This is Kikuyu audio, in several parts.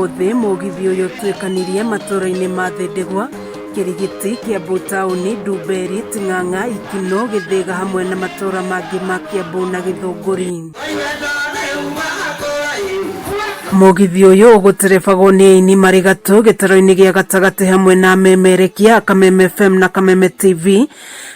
Ũmũthĩ mũgithi ũyũ ũtuĩkanirie matũũra-inĩ ma Thindigua, Kĩrigiti, Kiambu taũni, Ndumberi, Ting'ang'a, Ikino, Gĩthĩga hamwe na matũũra mangĩ ma Kiambu na Gĩthũngũri. Mũgithi ũyũ ũgũterebagwo nĩ aini marĩ gatũ gĩtaro-inĩ gĩa gatagatĩ hamwe na amemerekia a Kameme FM na Kameme TV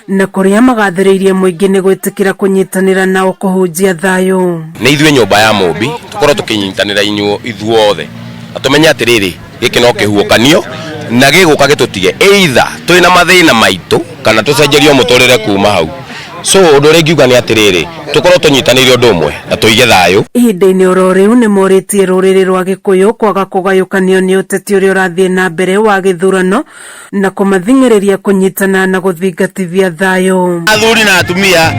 na kũrĩa magathĩrĩirie mũingĩ nĩ gwĩtĩkĩra kũnyitanĩra nao kũhunjia thayũ. Nĩ ithuĩ nyũmba ya Mũmbi tũkorwo tũkĩnyitanĩra ithuothe na tũmenye atĩrĩrĩ, gĩkĩ no kĩhuhũkanio na gĩgũka gĩtũtige either twĩ na mathĩna maitũ kana tũcenjerio mũtũrĩre kuma hau. So ũndũ ũrĩa ingiuga nĩ atĩrĩrĩ, tũkorwo tũnyitanĩire ũndũ ũmwe na tũige thayũ. Ihinda-inĩ oro rĩu nĩ morĩtie rũrĩrĩ rwa Gĩkũyũ kwaga kũgayũkanio nĩ ũteti ũrĩa ũrathiĩ na mbere wa gĩthurano na kũmathing'ĩrĩria kũnyitana na gũthingatithia thayũ. Athuri na atumia,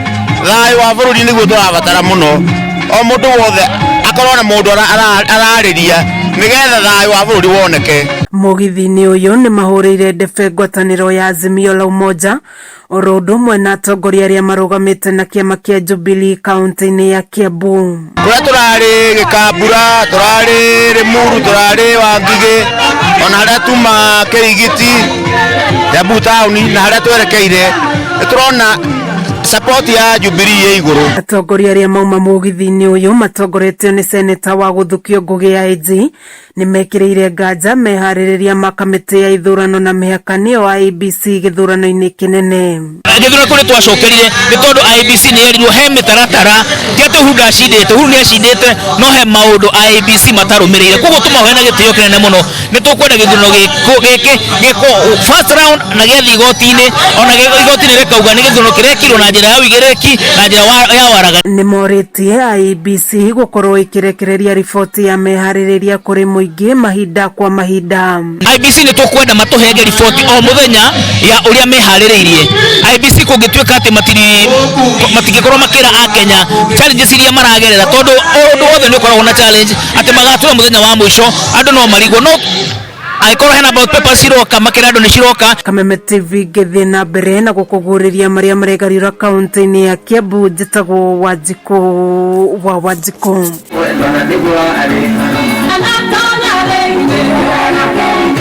thayũ wa bũrũri nĩguo tũrabatara mũno. O mũndũ wothe akorwo na mũndũ ararĩria nĩgetha thayũ wa bũrũri woneke. Mũgithi-inĩ ũyũ nĩ mahũrĩire ndebe ngwatanĩro ya Azimio la Umoja oro ũndũ ũmwe na atongoria arĩa marũgamĩte na kĩama kĩa Jubilee kaunti-inĩ ya Kiambu. Kũrĩa tũrarĩ Gĩkambura, tũrarĩ Rĩmuru, tũrarĩ Wangigĩ, ona harĩa tuma Kĩrigiti, Kiambu taũni na harĩa twerekeire, nĩ tũrona support ya Jubilee ĩ igũrũ. Atongoria arĩa mauma mũgithi-inĩ ũyũ matongoretio nĩ seneta wa gũthukio Ngũgĩ ya AG nĩ mekĩrĩire nganja meharĩrĩria ma kamĩtĩ ya ithurano na mĩhaka nĩyo IEBC gĩthurano-inĩ kĩnene. Gĩthurano kũrĩ twacokerire nĩ tondũ IEBC nĩ yerirwo he mĩtaratara, ti atĩ Uhuru ndacindĩte, Uhuru nĩ acindĩte, no he maũndũ IEBC matarũmĩrĩire. Koguo tũmahoe na gĩtĩo kĩnene mũno, nĩ tũkwenda gĩthurano gĩkĩ gĩkwo first round na gĩathiĩ igoti-inĩ, ona igoti-inĩ rĩkauga nĩ gĩthurano kĩrekirwo na njĩra ya ũigĩrĩrĩki na njĩra ya waragania. Nĩ morĩtie IEBC gũkorwo ĩkĩrekereria riboti ya meharĩrĩria kũrĩ mũingĩ mahinda kwa mahinda. IEBC nĩ tũkwenda matũhenge riboti o mũthenya ya ũrĩa meharĩrĩirie. IEBC kũngĩtuĩka atĩ matingĩkorwo makĩra akenya challenges iria maragerera, tondũ ũndũ wothe nĩ ũkoragwo na challenge, atĩ magatũra mũthenya wa mũico andũ no marigwo, no angĩkorwo hena ballot papers ciroka makĩra andũ nĩ ciroka. Kameme TV ngĩthiĩ na mbere na gũkũguũrĩria marĩa maregariũra kaunti-inĩ ya Kiambu. Njĩtagwo Wanjikũ wa Wanjikũ.